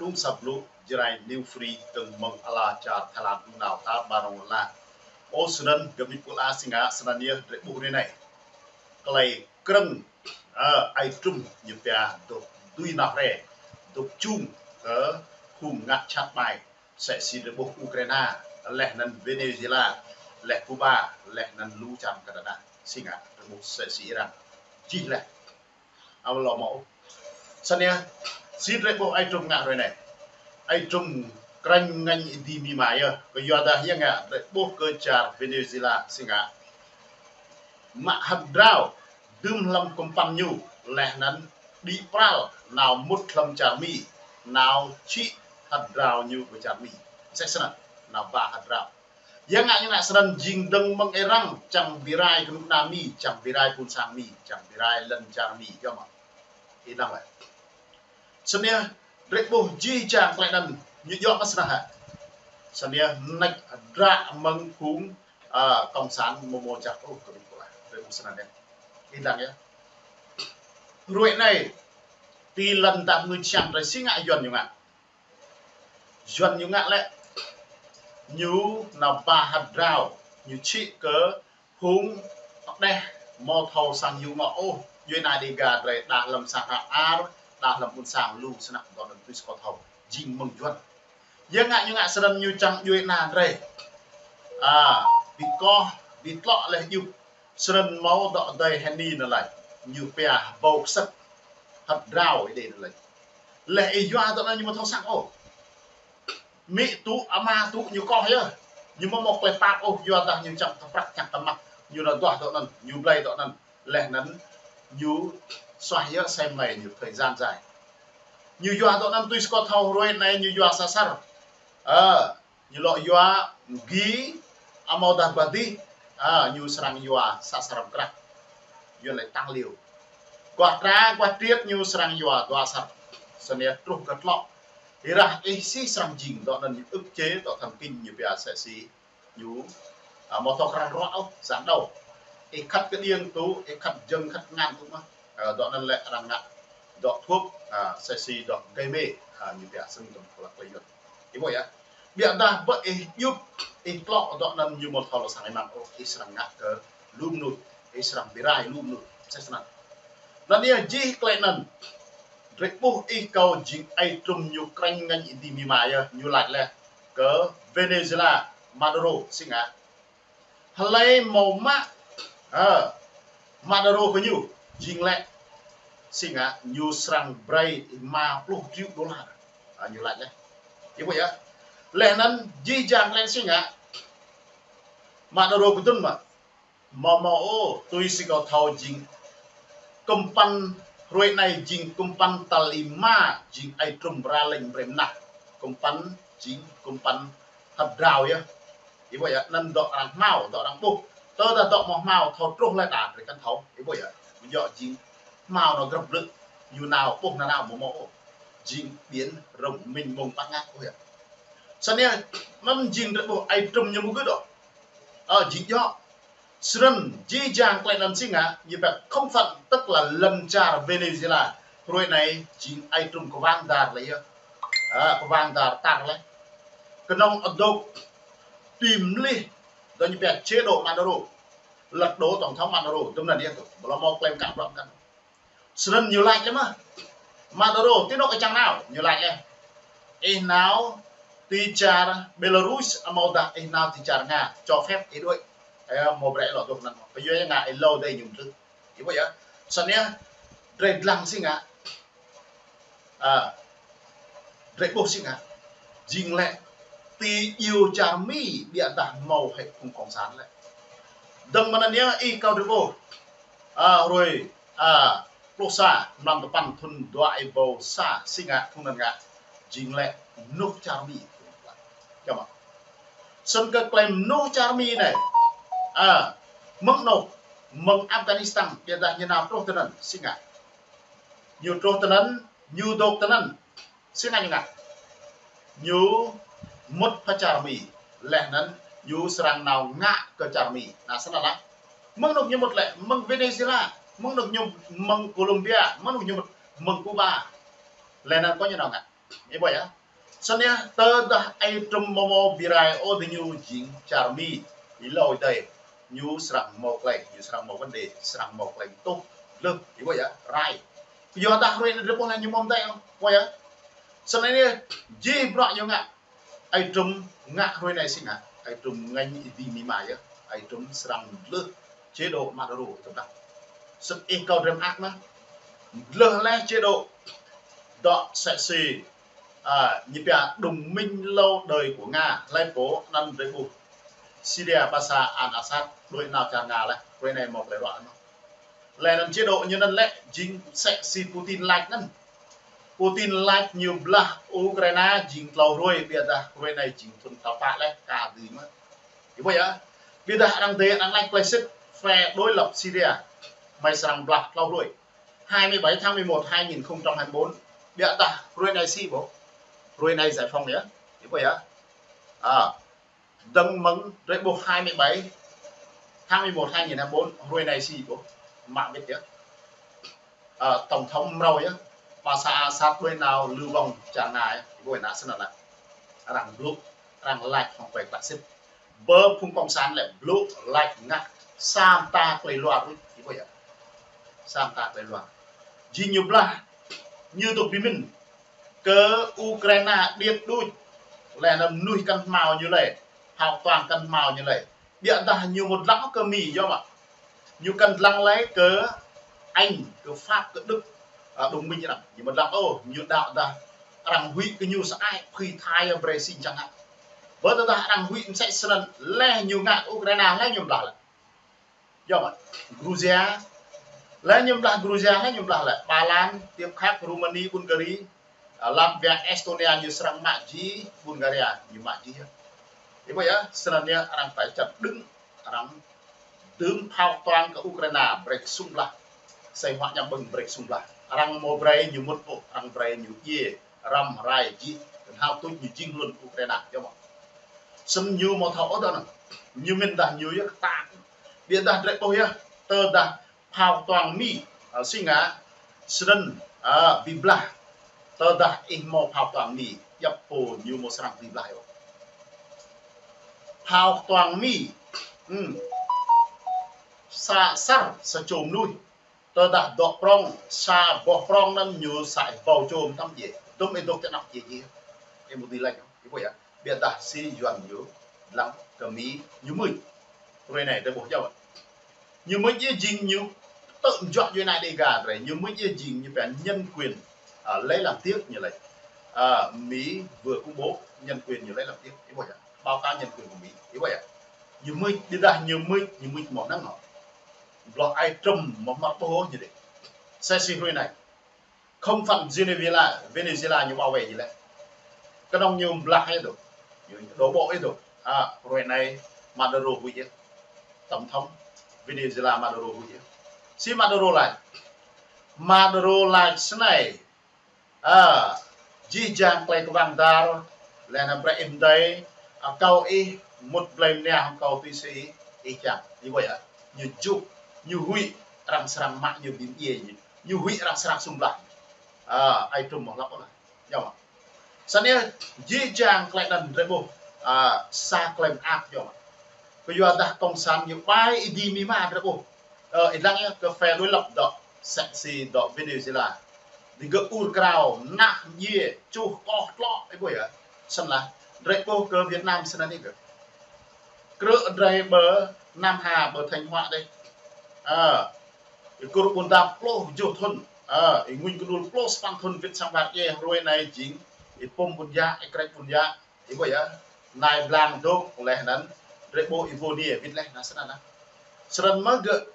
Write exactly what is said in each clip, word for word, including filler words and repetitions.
Tum sa blŭ Jrai New Free kơ̆ng mơ̆ng ala čar Thái Lan lu nao ta ƀarong la. Ơ, snăn gơmit pul a si ngă, snăn yơh drei ƀuh ră anai. Klei krơ̆ng, ơ, ai Trump ñu pia dôk dưi nao hre, dôk čung kơ phung ngă čhat ƀai, msĕ si drei ƀuh Ukraina, leh anăn Venezuela, leh Cuba, leh anăn lu čar Canada, si ngă, drei ƀuh msĕ si Iran. Jih leh. Amâo lŏ mâo. Snăn yơh, si drei ƀuh ai Trump ngă ră anai. Ai Trump krơ̆ng ngăn êdi mima yơh. Kyuadah ya ngă drei ƀuh kơ čar Venezuela si ngă. Mă hơdrao, dưm hlăm kŭmpăn ñu, leh anăn đĭ pral, nao mŭt hlăm čar Mi, nao čhĭ hơdrao ñu kơ čar Mi. Msĕ snăn, nao ba hơdrao. Ya ngă ñu ngă snăn jing dơ̆ng mơ̆ng arăng, čang bi rai kơnuk kơna Mi, čang bi rai ƀuôn sang Mi, čang bi rai lŏn čar Mi, yơh mơ̆. Ih dăng leh. Snăn yơh, drei ƀuh jih jang klei anăn, ñu djŏ mă snăn hă. Snăn yơh, mnêč dră mơ̆ng phung, ơ, cộng sản mơ̆ mơ̆ čăk ôh kơ ƀing pula. Drei ƀuh snăn yơh. Ih dăng yơh. Hruê anai, ti lŏn tap ngui čang drei si ngă Yuăn ñu ngă. Yuăn ñu ngă lĕ, ñu nao ba hơdrao, ñu čhĭ kơ phung pơđeh mâo thâo sang yŭ ngŏ ôh, djuê ana Dega drei đa hlăm sang H'Ar, đa hlăm ƀuôn sang lu snăk dŏ anăn tui si kâo thâo, jing mơ̆ng Yuăn. Ya ngă ñu ngă snăn ñu čang djuê ana drei. A, bi koh, bi tlŏ leh djup, snăn mâo dŏ adơi Heni anăn lač, ñu pia hbâo ksăk, hơdrao êdei anăn lač. Leh ih yua dŏ anăn ñu mâo thâo sang ôh. Amĭ tŭ, ama tŭ ñu koh yơh. Ñu mâo mâo klei pap ôh, yua dah ñu čang tơprăk čang tơmăk. Ñu nao duah dŏ anăn, ñu blei dŏ anăn. Leh anăn ñu suaih yơh sem lei ñu thời gian dài. Ñu yua dŏ anăn tui si kâo thâo hruê anai ñu yua sa asăr. Ơ, ñu lŏ yua mgi, amâodah ba dih, ơ, ñu srăng yua sa asăr mkrăk. Yua lĕ tăng liều. Guah tra, guah triêt ñu srăng yua dua asăr. Snăn yơh truh kơ tlŏ. Ih rah ih si srăng jing dŏ anăn ñu ưk čê dŏ thần kinh ñu pia msĕ si. Ñu, a, mâo thâo krăn ruă ôh, giãn đầu. Ih khăt kơđiêng tŭ, ih khăt jơ̆ng khăt ngăn tŭ mơh. A, dŏ anăn lĕ arăng ngă dŏ thuốc, a, msĕ si dŏ gây mê, a, ñu pia snăn tơm pula klei Yuăn. Ih ƀuh yơh. Ƀiădah ƀơ ih djup, ih tlŏ dŏ anăn ñu mâo thâo lŏ sang ih mơ̆n ôh, ih srăng ngă kơ lu mnuih, ih srăng bi rai lu mnuih, msĕ snăn. Anăn yơh jih klei anăn. Drei ƀuh ih kâo jing ai Trump ñu krơ̆ng ngăn êdi mima yơh, ñu lač leh kơ Venezuela, Maduro, si ngă. Hlei mâo mă, ơ, Maduro kơ ñu, jing lĕ, si ngă, ñu srăng brei êma pluh triệu đô la. A, ñu lač leh. Ih ƀuh yơh. Leh anăn jih jang leh si ngă, Maduro kơ dŭn mơ̆. Mâo mâo ôh, tui si kâo thâo jing kŭmpăn hruê anai jing kŭmpăn tal êma, jing ai Trump ra lĕ brei mnah. Kŭmpăn jing kŭmpăn hơdrao yơh. Ih ƀuh yơh, anăn dŏ arăng hmao, dŏ arăng ƀuh. Tơdah dŏ mâo hmao, thâo truh leh đa, drei kăn thâo. Ih ƀuh yơh, mjŏ jing hmao nao grăp blư̆, ñu nao ƀuh nanao mâo mâo ôh. Jing biển rộng mênh mông bát ngát ôh yơh. Snăn yơh, anăn jing drei ƀuh ai Trump ñu mâo gưt ôh. Ơ, jing djŏ. Snăn, jih jang klei anăn si ngă, ñu pia không phận, tức là lŏn čar Venezuela. Hruê anai, jing ai Trump kwang dar leh yơh. A, kwang dar tar leh. Knŏng adôk, tui mlih, dŏ ñu pia chế độ Maduro. Lật đổ tổng thống Maduro, tui anăn yơh tŭ. Ƀu lŏ mâo klei mkă bruă mkăn. Snăn ñu lač leh mơh. Maduro, ti anôk ih čang nao, ñu lač leh. Ih nao ti čar Belarus, amâodah ih nao ti čar Nga, cho phép ih đuĕ. Ơ, mâo brei lŏ dŏ anăn. Kyua Nga êlâo dei ñu mtlưh. Ih ƀuh yơh. Snăn yơh, drei dlăng si ngă. A, drei ƀuh si ngă. Jing lĕ, ti djiêu čar Mi, ƀiădah mâo hĕ phung cộng sản lĕ. Dơ̆ng mơ̆ng anăn yơh, ih kâo drei ƀuh. A, hruê, a, pluh sa, mlan dua păn thŭn dua êbâo sa, si ngă, thŭn anăn ngă, jing lĕ, mnuih čar Mi. Čăm mơ̆. Snăn kơ klei mnuih čar Mi anei. A, mơ̆ng anôk, mơ̆ng Afghanistan, ƀiădah ñu nao truh tinăn, si ngă. Ñu truh tinăn, ñu dôk tinăn, si ngă ñu ngă. Ñu mŭt pơ čar Mi, leh anăn ñu srăng nao ngă kơ čar Mi. Anăn snăn lah. Mơ̆ng anôk ñu mŭt lĕ, mơ̆ng Venezuela, mơ̆ng anôk ñu, mơ̆ng Colombia, mơ̆ng anôk ñu mŭt, mơ̆ng Cuba. Leh anăn kơ ñu nao ngă. Ih ƀuh yơh. Snăn yơh, tơdah ai Trump mơ̆ mơ̆ bi rai ôh diñu jing čar Mi. Ih lŏ dai. Ñu srăng mâo klei, ñu srăng mâo vấn đề, srăng mâo klei tuh, dlưh, ih ƀuh yơh, rai. Kyuadah hruê anei drei ƀuh lĕ ñu mâo mdei ôh, ƀuh yơh. Snăn yơh, jih bruă ñu ngă. Ai Trump ngă hruê anei si ngă, ai Trump ngă ih ƀuh mơ̆ yơh, ai Trump srăng dlưh chế độ Maduro tơdah. Sĭt ih kâo drei mơak mơh. Dlưh leh chế độ dŏ sĕ si, à, ñu pia đồng minh lâu đời của Nga, hlei pô anăn drei ƀuh Syria Bashar al-Assad, đuaĭ nao čar Nga leh, hruê anei mâo klei ruă mơh. Leh anăn chế độ ñu anăn lĕ jing sĕ si Putin lač anăn. Putin lač ñu blah Ukraina jing tlâo hruê, ƀiădah hruê anei jing thŭn tal pă leh, ka dưi mơh. Ih ƀuh yơh. Ƀiădah arăng dê arăng lač klei sĭt, phe đối lập Syria, mơi srăng blah tlâo hruê. Hai mươi bảy tháng mười một hai nghìn không trăm hai mươi bốn. Ƀiădah hruê anei si ƀuh. Hruê anei giải phóng yơh. Ih ƀuh yơh. À, dơ̆ng mơ̆ng drei ƀuh hai mươi bảy tháng mười một hai nghìn hai mươi bốn, hruê anei si ƀuh. Mă wĭt yơh. À, tổng thống mrâo yơh. Bashar Assad đuaĭ nao lưu vong čar Nga yơh. Ih ƀuh anăn snăn lĕ. Arăng blŭ, arăng lač hŏng klei klă sĭt. Bơ phung cộng sản lĕ blŭ lač ngă sa mta klei luar ruih, ih ƀuh yơh. Sa mta klei luar. Jing ñu blah, ñu dôk bi mĭn kơ Ukraina điêt đuč, leh anăn mnuih kăn hmao ñu lei, phao ktuang kăn hmao ñu lei. Ƀiădah ñu amâo dlăng kơ Mi, yơh mơ̆. Ñu kăn dlăng lei kơ Anh, kơ Pháp, kơ Đức, à, đồng minh arăng. Ñu amâo dlăng ôh, ñu đăo dah arăng huĭ kơ ñu sa ai, phưi Thái brei sĭt čiăng hă. Bơ tơdah arăng huĭ msĕ snăn leh ñu ngă Ukraina leh ñu blah lĕ. Yơh mơ̆, Georgia, leh ñu blah Georgia, leh ñu blah lĕ Ba Lan, Tiếp Khắc, Rumani, Bulgari, à, Latvia, Estonia ñu srăng mă jih, Bulgaria ñu mă jih yơh. Ih ƀuh yơh, snăn yơh arăng phải chặn đứng, arăng dưm phao ktuang kơ Ukraina, brei sung blah. Asei hua ñăm ƀơ̆ng brei sung blah. Arăng amâo brei ñu mŭt ôh, arăng brei ñu djiê, răm rai jih, kơnhal tuč ñu jing hlŭn Ukraina, yơh mơ̆. Snăn ñu amâo thâo ôh dŏ anăn. Ñu mĭn dah ñu yơh ktang. Ƀiădah drei ƀuh yơh, tơdah phao ktuang Mi, à, si ngă, snăn, à, bi blah. Tơdah ih mâo phao ktuang Mi, djăp pô ñu amâo srăng bi blah ôh. Phao ktuang Mi, hmm, sa asăr, sa čô mnuih. Tơdah dŏ prŏng, sa boh prŏng anăn ñu sa êbâo čô mtam djiê. Dŭm ih dôk ti anăp djiê djiê. Ih amâo dưi lač, ih ƀuh yơh. Ƀiădah si Yuăn ñu dlăng kơ Mi ñu mưč. Hruê anei drei ƀuh jao. Ñu mưč yơh jing ñu tơ̆ mjuă djuê ana Đêga drei. Ñu mưč yơh jing ñu pia nhân quyền, à, Lê Lâm Tuyết ñu lač. À, Mỹ vừa công bố nhân quyền ñu Lê Lâm Tuyết. Ih ƀuh yơh. Báo cáo nhân quyền của Mỹ. Ih ƀuh yơh. Ñu mưč, ƀiădah ñu mưč, ñu mưč mơ̆ năng nŏ. Blŏ ai Trump mơ̆ mă ƀuh ñu dih. Sĕ si hruê anei. Không phận Venezuela, Venezuela ñu bảo vệ gì lĕ. Kơnơ̆ng ñu blah yơh dôk. Ñu đổ bộ yơh dôk. À, hruê anei Maduro huĭ yơh. Tổng thống Venezuela Maduro huĭ yơh. Si Maduro lač. Maduro lač snei. À, jih jang klei kwang dar, leh anăn brei ih mdei, à, kâo ih mŭt blei mnia hŏng kâo tui si ih, ih čiăng. Ih ƀuh yơh. Ñu jŭk, ñu huĭ, arăng srăng mă ñu bi mdjiê ñu. Ñu huĭ arăng srăng sung blah. À, ai Trump mơ̆ hlăp ôh lah. Yơh mơ̆. Snăn yơh, jih jang klei anăn drei ƀuh, à, sa klei mơak yơh mơ̆. Kyuadah cộng sản ñu ƀai ih ƀuh mơ̆ drei ƀuh. Ơ, ih dlăng yơh kơ phe đối lập dŏ, sĕ si dŏ Venezuela. Digơ̆ ur krao, mnah mdjiê, čuh koh tlŏ, ih ƀuh yơh. Snăn lah, drei ƀuh kơ Việt Nam snăn yơh kơ. Krư̆ drei ƀơ Nam Hà, ƀơ Thanh Hóa dih. Ơ, ih krư̆ ƀuôn dap pluh kjuh thŭn. Ơ, ih ngŭñ kơdul pluh sapăn thŭn wĭt sang war djai hruê anei jing. Ih pŭm ƀuôn yă, ih krĕč ƀuôn yă. Ih ƀuh yơh, nai blang dôk leh anăn, drei ƀuh ih vô nia wĭt leh anăn snăn anăn. Snăn mơ̆ gơ̆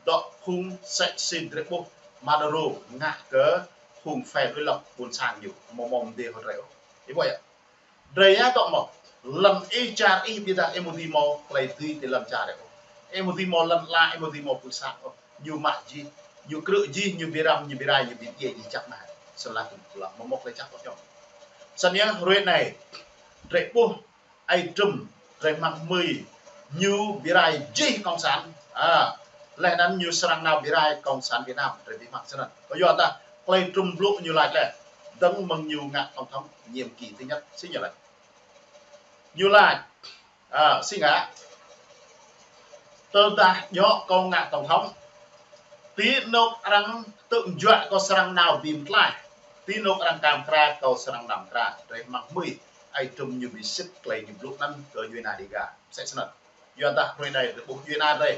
dŏ phung sĕ si drei ƀuh Maduro ngă kơ phung phe đối lập ƀuôn sang ñu, mơ̆ mơ̆ mdê hŏ drei ôh. Ih ƀuh yơh. Drei yơh dŏ mơ̆, lăn ih čar ih ƀiădah ih amâo dưi mâo klei dưi ti lăn čar ih ôh. Ih amâo dưi mâo lăn ala, ih amâo dưi mâo pưk sat ôh. Ñu mă jih, ñu krư̆ jih, ñu bi răm, ñu bi rai, ñu bi djiê jih jăk mơh. Snăn lah kơ pula, mơ̆ mâo klei jăk ôh ñu. Snăn yơh, hruê anei, drei ƀuh, ai Trump, drei mă mơi, ñu bi rai jih cộng sản. À, leh anăn ñu srăng nao bi rai cộng sản Việt Nam, drei bi mă snăn. Kyuadah, klei Trump blŭ ñu lač leh. dơ̆ng mơ̆ng ñu ngă tổng thống nhiệm kỳ thứ nhất, sĭt ñu laĭ. Ñu laĭ, a, sĭt ngă, tơdah djơ̆ kâo ngă tổng thống, ti anŏ arăng tơ̆ juă kâo srăng nao bi mơtlaih, ti anŏ arăng ka mơkra kâo srăng nao mơkra. Drei hmăng hmưi, Ơi Trump ñu bi sĭt klei ñu blŭ anăn kơ djuai ania Dega. Mơsĕ snăn. Yua dah hruê anei drei ƀuh djuai ania drei.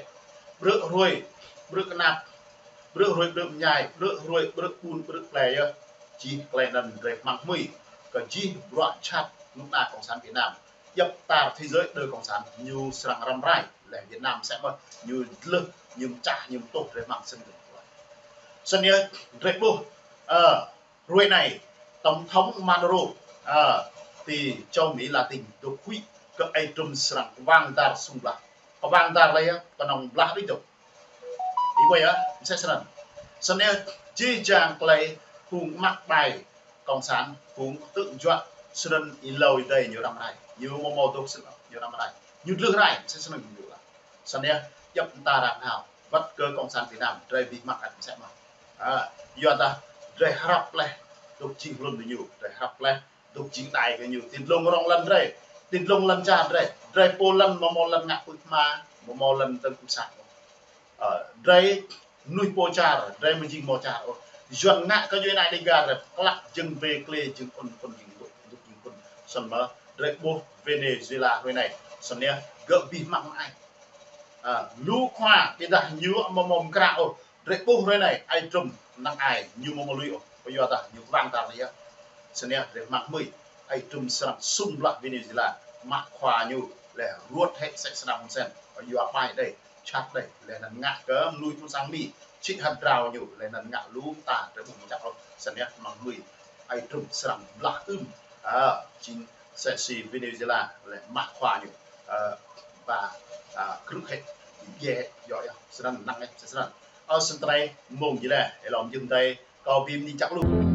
Brư̆ hruê, brư̆ knap, brư̆ hruê, brư̆ mơñai, brư̆ hruê, brư̆ ƀun, brư̆ plei yơh. Jih klei anăn drei hmăng hmưi kơ jih bruă jhat knŭk kna cộng sản Việt Nam. Djăp tar thế giới đơ cộng sản ñu srăng răm rai. Leh Việt Nam mơsĕ mơh ñu dlưh, ñu mčah, ñu mtuh drei hmăng snăn. Snăn yơh drei ƀuh, ơ, hruê anei, tổng thống Maduro, a, ti châu Mỹ Latin dôk huĭ kơ Ơi Trump srăng kwang dar sung blah. Kwang dar leh yơh, kơnơ̆ng blah đuč dôk. Ih ƀuh yơh, mơsĕ snăn. Snăn yơh, jih jang klei phung mă ƀai cộng sản, phung tơ̆ juă, snăn êlâo êdei ñu răm rai. Ñu mâo mâo dôk snăn, ñu răm rai. Ñu dlưh rai, mơsĕ snăn ñu laĭ. Snăn yơh, djăp mta arăng hao, wăt kơ cộng sản Việt Nam, drei bi hmăng ăt mơsĕ mơh. A, yua dah drei hrăp leh, dôk jing hlŭn kơ ñu, drei hrăp leh, dôk jing đai kơ ñu, ti dlông rŏng lăn drei, ti dlông lăn čar drei, drei pô lăn mâo mâo lăn ngă pưk hma, mâo mâo lăn dơ̆ng pưk sat. Ơ, drei mnuih pô čar, drei mơ̆ jing mâo čar ôh. Yuăn ngă kơ djuai ania Dega drei, klă jing wê klê jing ŭn, ŭn jing dôk, dôk jing ŭn. Snăn mơh, drei ƀuh Venezuela hruê anei, snăn yơh, gơ̆ bi hmăng ai. A, lu khua, ƀiădah ñu mâo mâo mơkra ôh. Drei ƀuh hruê anei, Ơi Trump năng ai, ñu mâo mâo lui ôh. Kyua dah ñu kwang dar leh yơh. Snăn yơh drei hmăng hmưi, Ơi Trump srăng sung blah Venezuela, mă khua ñu, leh ruăt hĕ mơsĕ snăn Hun Sen. Kyua ƀai đei, jhat đei, leh anăn ngă kơ mnuih ƀuôn sang Mi, čĭ hăt drao ñu, leh anăn ngă lu mta drei ƀuh mơ̆ng čăk ôh. Snăn yơh hmăng hmưi, Ơi Trump srăng blah ưm, a, jing msĕ si Venezuela, leh mă khua ñu, a, ba, a, krư̆ hĕ, djai hĕ, yơh yơh, snăn năng yơh, mơsĕ snăn. Ơ, snăn drei mơ̆ng jih leh, êlâo mjưh drei, kâo bi mni čăk lu.